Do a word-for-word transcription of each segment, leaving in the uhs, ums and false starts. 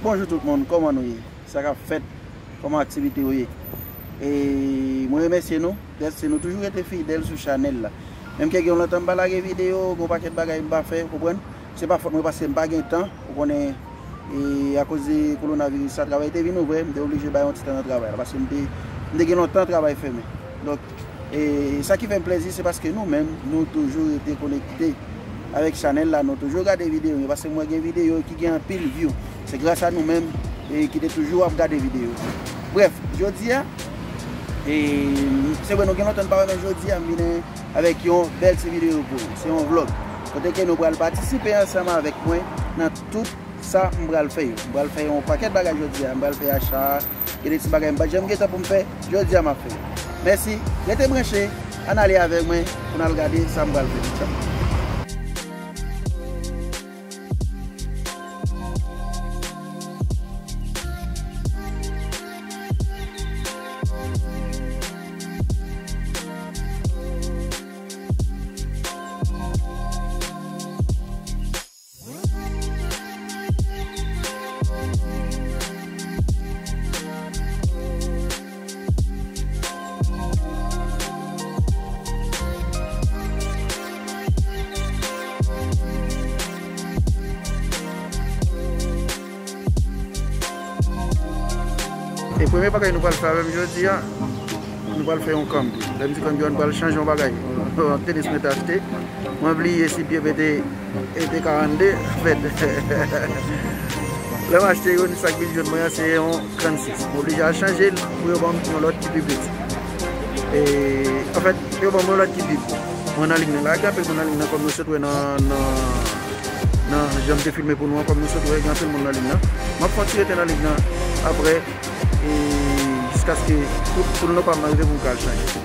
Bonjou tout moun, kòman nou ye? Sa k ap fèt? Kòman aktivite yo ye? E mwen remèsye nou, dèske nou toujou rete fidèl sou chanèl la. Menm ke gen lontan m pa lage videyo, gen yon pakèt bagay m pa fè, ou konprann? Se pa fòt mwen paske m pa gen tan, ou konnen, e akoz de kowonaviris sa, travay te vin ouvè, m te oblije bay yon ti tan nan travay la, paske m te, m te gen lontan travay fèmen. Donk, e sa ki fè m plèzi, se paske nou menm, nou toujou rete konekte avèk chanèl la, nou toujou gade videyo yo, paske m wè gen videyo ki gen anpil view. Se gras a nou menm, e ki te toujou ap gade videyo. Brèf, jodi a, e se vre nou gen lontan n pa wè, men jodi a m vin avèk yon bèl ti videyo pou nou. Se yon vlog. Kote ke nou pral patisipe ansanm avèk mwen nan tout sa m pral fè yo. M pral fè yon pakèt bagay jodi a. M pral fè acha, gen de ti bagay m pa t janm gen tan pou m fè, jodi a m ap fè yo. Mèsi, rete branche, ann ale avèk mwen pou n al gade sa m pral fè. Tchao. E premye bagay nou pral fè avè m jodi a, nou pral fè yon kanbi. Lè m di kanbi a, nou pral chanje yon bagay. Yon tenis mwen te achte. Mwen bliye si pye mwen te, e te karannde, anfèt. Lè m achte yo, ni sa k vin jwenn mwen an, se yon trannsis. Mwen oblije al chanje l pou yo ban m yon lòt ki pi piti. E, anfèt, yo ban m yon lòt ki pi bon. Mwen nan liy nan la, gen anpil moun nan liy nan, kòm nou sot wè nan, nan, nan jan m te filme pou nou an, kòm nou sot wè, gen anpil moun nan liy nan. M ap fè yon ti rete nan liy nan apre, e jiskaske tout, tout nou pa m rive pou m ka al chanje.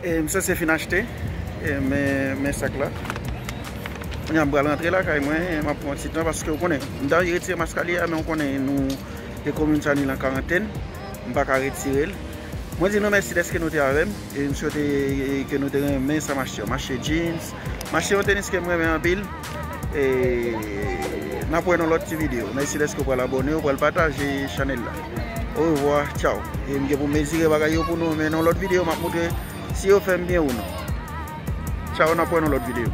E m sanse fin achte, e men, men sak la. Kounye a m pral rantre lakay mwen, e m ap pran ti tan paske w konnen, m ta retire mask li a, men w konnen nou, e komin sa ni lan karantèn, m pa ka retire l. Mwen di nou mèsi dèske nou te avè m, e m swete, e, ke nou te renmen sa m achte yo. M achte jeans, m achte yon tenis ke m renmen anpil. E n ap wè nan lòt ti videyo. Mèsi dèske w pral abòne, w pral pataje chanèl la. Orevwa, tchaw. E m gen pou m mezire bagay yo pou nou, men nan lòt videyo, m ap montre si yo fè m byen ou non. Tchaw, n ap wè nan lòt videyo.